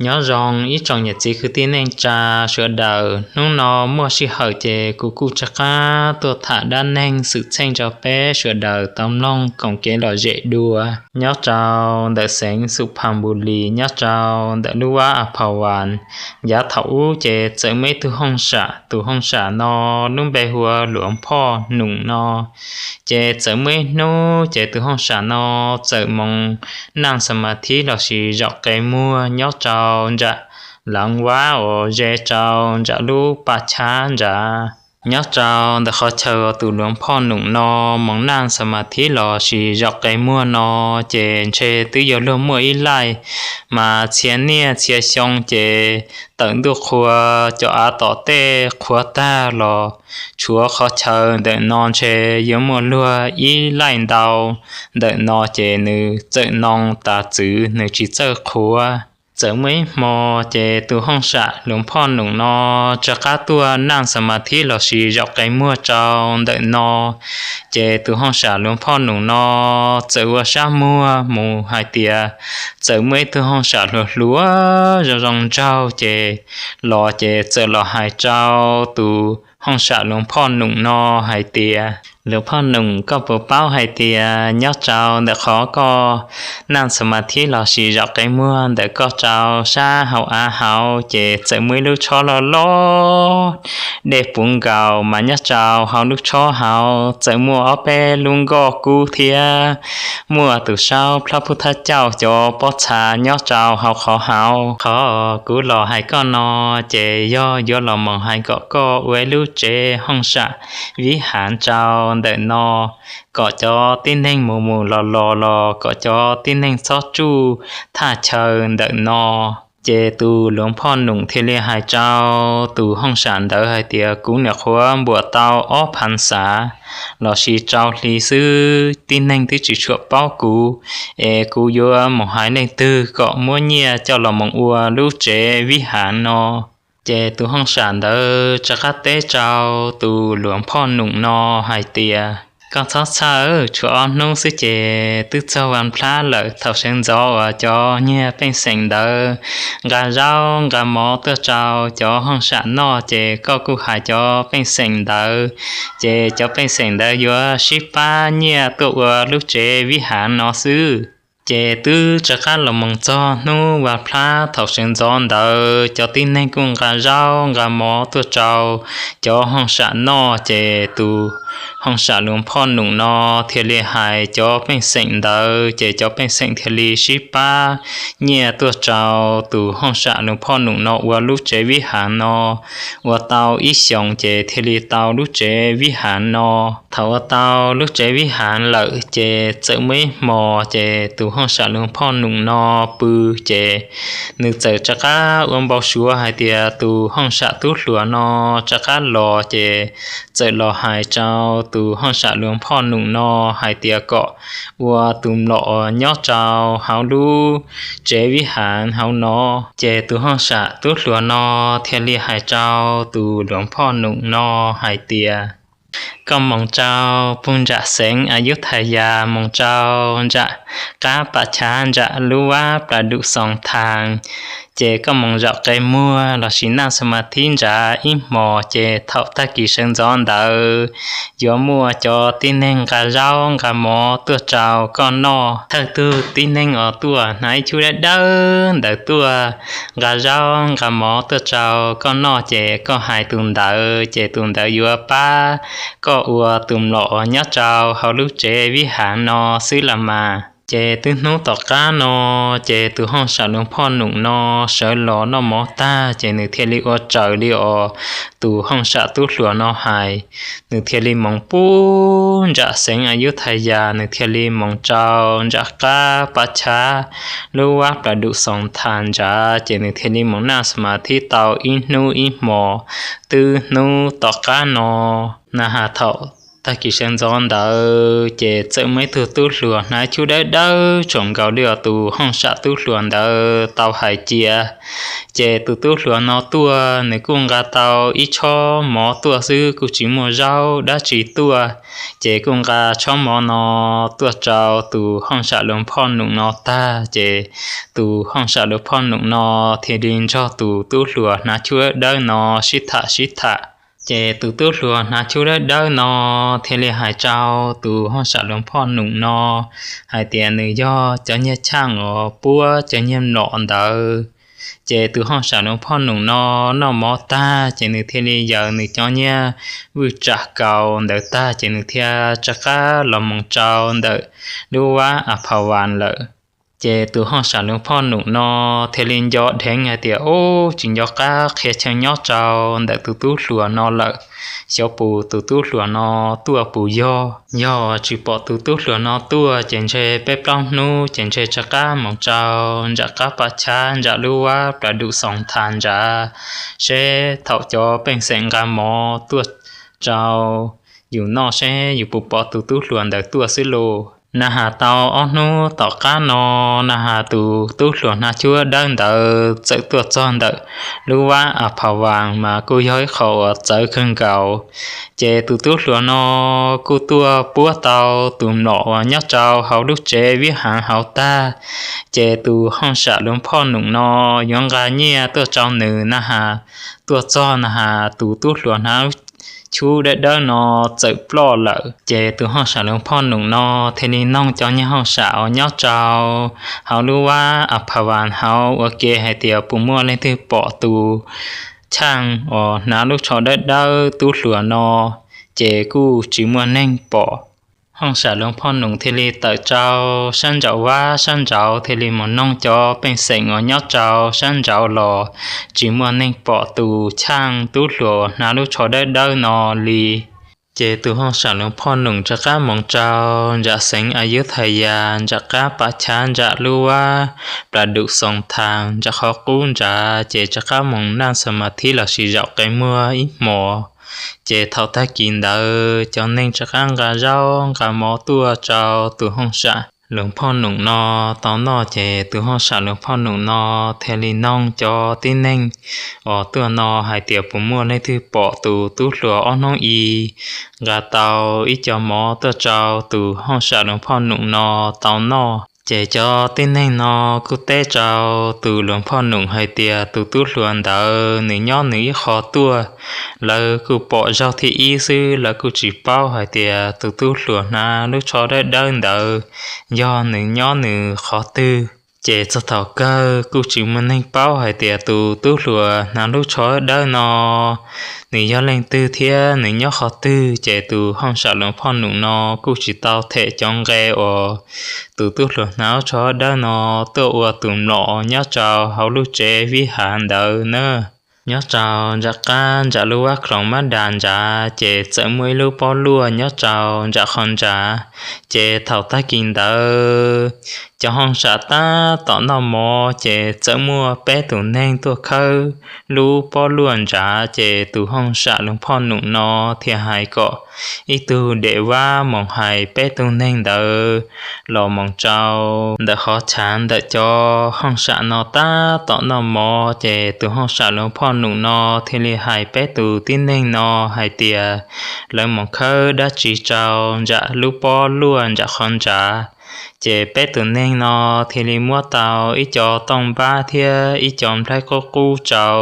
Nyob zoo ib tsoom niam txiv kwv tij neej tsa sawv daws, hnub no muaj sij hawm ces kuv kuj rov qab tuaj tham dab neeg xwm txheej rau peb sawv daws tau mloog koom kev lom zem dua. Nyob rau ntawm xeev Xus Phas Npus Lis, nyob rau ntawm lub vaj As Phas Vas, yav thaum ub ces txawm muaj ib tug hooj sam. Tus hooj sam no lub npe hu ua Luav Phoj Num no. Ces txawm muaj ib hnub ces tus hooj sam no txawm moog naj xa mas thib lossis zaum qe muag nyob rau nram laav vab uas ze rau nram lub pas chab nrad. Nyob rau ntawm qhov chaw tus Luav Phoj Num no moog naj xa mas thib lossis zaum qe muag no, ces ntshe twb yuav luag muaj ib laij mas txhia niaj txhia xyoo ces tawm ntuj qhua cov av tom tej qhuav tag los tshuav qhov chaw ntawm no ntshe yuav muaj luag ib laij ntau. Ntawm no ces nws txawm noo tas txwv, nws tsis txawj qhuav. Txawm muaj ib hmo ces tus hooj sam Luav Phoj Num no rov qab tuaj naj xa mas thib lossis zaum qe muag rau ntawm no. Ces tus hooj sam Luav Phoj Num no txawm ua sab muag mus hais tias txawm muaj ib tug hooj sam hluas hluas zoo zoo nraug ces los ces txawm los hais rau tus hooj sam Luav Phoj Num no hais tias, Luav Phoj Num, koj puas paub hais tias nyob rau ntawm qhov koj naj xa mas thib lossis zaum qe muag ntawm koj rau sab hauv av hauv ces txawm muaj ib lub tshob loj loj dej puv nkaus, mas nyob rau hauv lub tshob hauv txawm muaj ob peb lub nkoj kub thiab muaj tus saub plab pub thab cauj cov pob txha nyob rau hauv qhov hauv. Qhov kuv los hais koj no ces yog yuav los moog hais kom koj ua ib lub tsev hooj sam vib hav rau ntawm no, kom cov tib neeg mus mus los los los kom cov tib neeg txhob tsuj thaj chaw ntawm no. Ces tus Luav Phoj Num thiaj li hais rau tus hooj sam ntawd hais tias, Kuv nyuam qhuav npuam tau ob phav xav lossis rau hli xwb, tib neeg twb tsis tshua paub kuv, es kuv yuav mus hais leej twg kom muab nyiaj coj los mus ua lub tsev vib hav no? Ces tus hooj sam ntawd rov qab teb rau tus Luav Phoj Num no hais tias, Koj txhob txhawj, tshuav ob hnub xwb ces twb txog vas plab lawm. Thaum sawv ntxov uas cov nyiag pej xeem ntawd nqa zaub nqa mov tuaj rau cov hooj sam noj ces koj kuj hais cov pej xeem ntawd, ces cov pej xeem ntawd yuav sib pab nyiaj tuaj ua lub tsev vib hav no xwb. Ces twb rov qab los mus txog hnub vas plab thaum sawv ntxov ntawd, cov tib neeg kuj nqa zaub nqa mov tuaj rau cov hooj sam noj, ces tus hooj sam Luav Phoj Num no thiaj li hais cov pej xeem ntawd, ces cov pej xeem thiaj li sib pab nyiaj tuaj rau tus hooj sam Luav Phoj Num no ua lub tsev vib hav no. Ua tau ib xyoos ces thiaj li tau lub tsev vib hav no. Thaum ua tau lub tsev vib hav lawm ces txawm muaj ib hmo ces tus hooj sam Luav Phoj Num no pw, ces nws txawm rov qab ua npau suav hais tias tus hooj sam tub hluas no rov qab los, ces txawm los hais rau tus hooj sam Luav Phoj Num no hais tias kom ua tus mlom nyob rau hauv lub tsev vib hav hauv no. Ces tus hooj sam tub hluas no thiaj li hais rau tus Luav Phoj Num no hais tias, Koj moog rau puag nram xeev Ayuthayas moog rau nram qab pas chav nram lub vab Plas Dum Xoos Thas, ces koj moog zaum qe muag lossis naj xa mas thib nrad ib hmos, ces thaum tag kis sawv ntxov ntawd yuav muaj cov tib neeg nqa zaub nqa mov tuaj rau koj noj. Thawj tug tib neeg uas tuaj hnav ib cub dawb dawb ntawd tuaj nqa zaub nqa mov tuaj rau koj noj, ces koj hais tus ntawd, ces tus ntawd yuav pab koj ua tus mlom nyob rau hauv lub tsev vib hav no xwb los mas. Ces twb hnub tom qab no, ces tus hooj sam Luav Phoj Num no sawv los noj mov tag, ces nws thiaj li ua raws li uas tus hooj sam tub hluas no hais. Nws thiaj li moog puag nram xeev Ayuthayas, nws thiaj li moog rau nram qab pas chav lub vab Plas Dum Xoos Thas nrad, ces nws thiaj li moog naj xa mas thib tau ib hnub ib hmos. Twb hnub tom qab no, na has thaum Tag kis sawv ntxov ntawd ces txawm muaj ib tug tub hluas hnav ib chub dawb dawb tsaus nkaus li tus hooj sam tub hluas ntawd tau hais cia. Ces tus tub hluas no tuaj, nws kuj nqa tau ib tshob mov tuaj xwb, kuj tsis muaj zaub dab tsi tuaj. Ces kuj nqa tshob mov no tuaj rau tus hooj sam luag phoj num no tag, ces tus hooj sam luag phoj num no thiaj li nrog tus tub hluas hnav chub dawb dawb no sib tham sib tham. Ces tus tub hluas hnav chub dawb dawb no thiaj li hais rau tus hooj sam luag phoj num no hais tias nws yog cov nyiaj chaj uas puab cov nyiaj mlom ntawd. Ces tus hooj sam luag phoj num no noj mov tag, ces nws thiaj li yaws nws cov nyiaj vwj tsam kaus ntawd tag, ces nws thiaj rov qab los mus rau ntawm lub vaj Aphavas lawm. Ces tus hooj sam luag phoj num no thiaj li nco dheev hais tias, Ub, tsis nco qab qhia chaw nyob rau ntawm tus tub hluas no lawm. Xyov puas tus tub hluas no tuaj puas yog. Yog tsis pom tus tub hluas no tuaj, ces ntshe peb plaub hnub ces ntshe rov qab mus rau nram qab Paj Chab, nram lub vaj Plas Dum Xoos Thas nrad, seb thaum cov pej xeem nqa mov tuaj rau yus noj seb yus puas pom tus tub hluas ntawd tuaj xwb lauj. Na has tau ob hnub tom qab no, na has tus tub hluas hnav chub dawb ntawd txawm tuaj txog ntawm lub vaj Aphavas, mas kuj yog ib qho uas txawv kawg nkaus. Ces tus tub hluas no kuj tuaj puab tau tus mlom uas nyob rau hauv lub tsev vib hav hauv tag. Ces tus hooj sam luag phoj num no yuav nqa nyiaj tuaj rau nws, na has tuaj txog na has tus tub hluas hnav chub dawb dawb no txawm ploj lawm. Ces tus hooj sam luag phoj num no thiaj li noog cov nyiaj hooj sam uas nyob rau hauv lub vaj Aphavas hauv ua ke hais tias puas muaj leej twg pom tus chaaj uas hnav lub tsho dawb dawb tub hluas no, ces kuj tsis muaj neeg pom. Hooj sam luag phoj num thiaj li tawm rau sab nraum vaj sab nraud thiaj li mus noog cov pej xeem uas nyob rau sab nraud los tsis muaj neeg pom tus chaaj tub hluas uas hnav lub tsho dawb dawb no li. Ces tus hooj sam luag phoj num rov qab mus rau nram xeev Ayuthayas, nram qab Paj Chab, nram lub vaj Plas Dum Xoos Thas, nram qhov qub nrad, ces rov qab mus naj xa ma thib lossis zaum qe muag ib hmos. Ces thaum tag kis ntawd cov neeg rov qab nqa zaub nqa mov tuaj rau tus hooj sam luag phoj num no tau noj, ces tus hooj sam luag phoj num no thiaj li noog cov tib neeg uas tuaj no hais tias puas muaj leej twg pom tus tub hluas ob hnub i nqa tau ib co mov tuaj rau tus hooj sam luag phoj num no tau noj. Ces cov tib neeg no kuj teb rau tus luag phoj num hais tias tus tub hluas ntawd nws nyob nws ib qho tuaj, lawv kuj pom zaug thib ib xwb, lawv kuj tsis paub hais tias tus tub hluas hnav lub tsho dawb dawb ntawd yog nws nyob nws qhov twg. Ces txog thaum kawg kuj tsis muaj neeg paub hais tias tus tub hluas hnav lub tsho dawb dawb no nws yog leej twg thiab nws nyob qhov twg. Ces tus hooj sam luag phoj num no kuj tsis tau them cov nqe uas tus tub hluas hnav lub tsho dawb dawb no tuaj ua tus mlom nyob rau hauv lub tsev vib hav ntawd na. Nyob rau nram qab nram lub vaj Khoom Mab Das nrad, ces txawm muaj ib lub pob luaj nyob rau nram qhov nrad. Ces thaum tag kis ntawd cov hooj sam tab tom noj mov, ces txawm muaj peb tus neeg tuaj khawb lub pob luaj nrad. Ces tus hooj sam luag phoj num no thiaj hais kom ib tug dej vab mus hais peb tug neeg ntawd los mus rau ntawm qhov chav ntawm cov hooj sam no tab tom noj mov. Ces tus hooj sam luag phoj num no thiaj li hais peb tus tib neeg no hais tias lawv mus khawb dab tsi rau nram lub pob luaj nram qhov nrad. Ces peb tus neeg no thiaj li muab tau ib co tooj npab thiab ib co nplhaib qub qub rau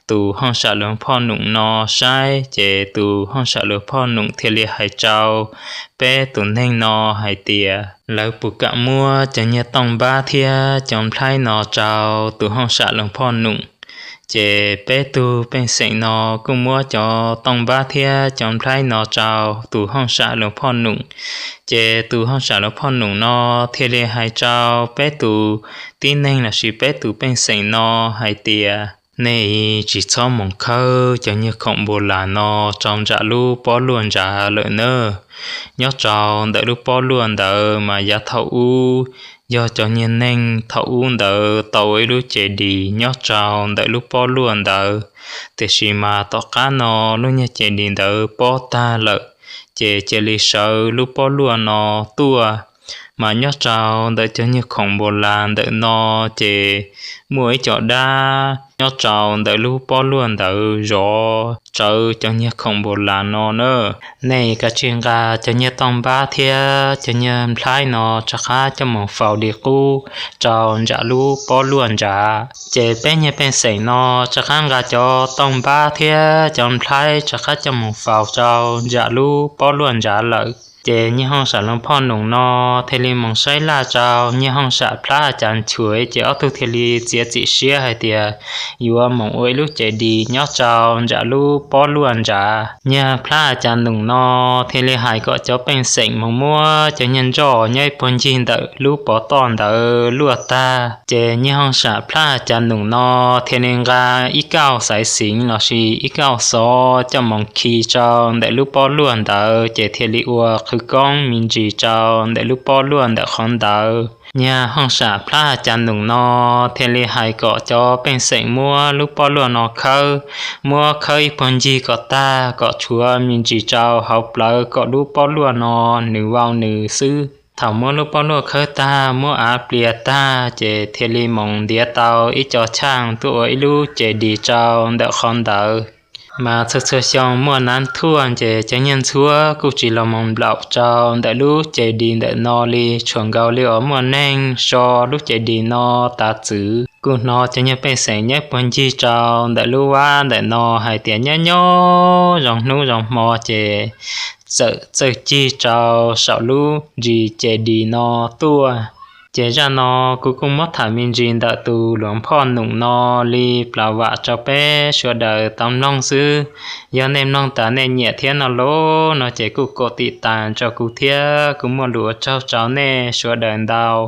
tus hooj sam luag phoj num no saib. Ces tus hooj sam luag phoj num thiaj li hais rau peb tus neeg no hais tias lawv puas kam muab cov nyiaj tooj npab thiab cov nplhaib no rau tus hooj sam luag phoj num. Ces peb tug pej xeem no kuj muab cov tooj npab thiab cov nplhaib no rau tus hooj sam luag phoj num. Ces tus hooj sam luag phoj num no thiaj li hais rau peb tus tib neeg lossis peb tus pej xeem no hais tias nej tsis txhob mus khawb cov nyiaj khoom npua las no rau nram lub pob luaj nrad lawm nawb. Nyob rau ntawm lub pob luaj ntawd mas yav thaum ub yog cov nyiag neeg thaum ub ntawd tau ua ib lub ces dis nyob rau ntawm lub pob luaj ntawd, tiam sis mas tom qab no lub nyiag ces dis ntawd pob tag lawm. ces cia li sawv lub pob luaj no tuaj. Mas nyob rau ntawm cov niag khoom npau las ntawm no ces muaj ib co dab nyob rau ntawm lub pob luaj ntawd zov rawv cov niag khoom npau las no na. Nej kav tsij nqa cov niag tooj npab thiab cov niag nplhaib no rov qab coj mus faus li qub rau nram lub pob luaj nrad. Ces peb niag pej xeem no rov qab nqa cov tooj npab thiab cov nplhaib rov qab coj mus faus rau nram lub pob luaj nrad lawm. Ces Nyiaj Hooj Sam Loos Phoj Num no thiaj li mus saib laj rau Nyiaj Hooj Sam Plab As Cas Nchuav, ces ob tug thiaj li txiav txim siab hais tias yuav mus ua ib lub ces dis nyob rau nram lub pob luaj nrad. Nyiaj Plab As Cas Num no thiaj li hais kom cov pej xeem mus muab cov niag nroj nyob ib puag ncig ntawm lub pov toj ntawd luaj tag, ces Nyiaj Hooj Sam Plab As Cas Num no thiaj li nqa ib kauj xaiv xiv lossis ib kauj xov coj mus khi rau ntawm lub pob luaj ntawd, ces thiaj li ua qhwv koob me ntsis rau ntawm lub pob luaj ntawm qhov ntawd. Nyiaj Hooj Sam Plab As Cas Num no thiaj li hais kom cov pej xeem muab lub pob luaj no khawb, muab khawb ib puag ncig kom tag, kom tshuav me ntsis rau hauv plawv, kom lub pob luaj no nws vau nws xwb. Thaum muab lub pob luaj khawb tag, muab av plias tag, ces thiaj li mus ntiav tau ib co chaaj tuaj ua ib lub ces dis rau ntawm qhov ntawd. Mas txhua txhua xyoo muaj nab thuaj ces cov niag ntxhuab kuj tsis los mus nplaum rau ntawm lub ces dis ntawm no li, tshuam nkaus li uas muaj neeg so lub ces dis no tav txwv. Kuj hnov cov niag pej xeem nyob puag ncig rau ntawm lub vab ntawm no hais tias nyob nyob zoo hnub zoo hmo ces txawm txawj cig rau saum lub ntsis ces dis no tuaj. Ces zaj no kuv kuj muab tham me ntsis ntawm tus Luas Phoj Num no li plas vam rau peb sawv daws tau mloog xwb. Yog nej mloog tas nej nyiam thiab no los no ces kuj kov tim tas rau kuv thiab, kuv muaj lus ua tsaug rau nej sawv daws ntau.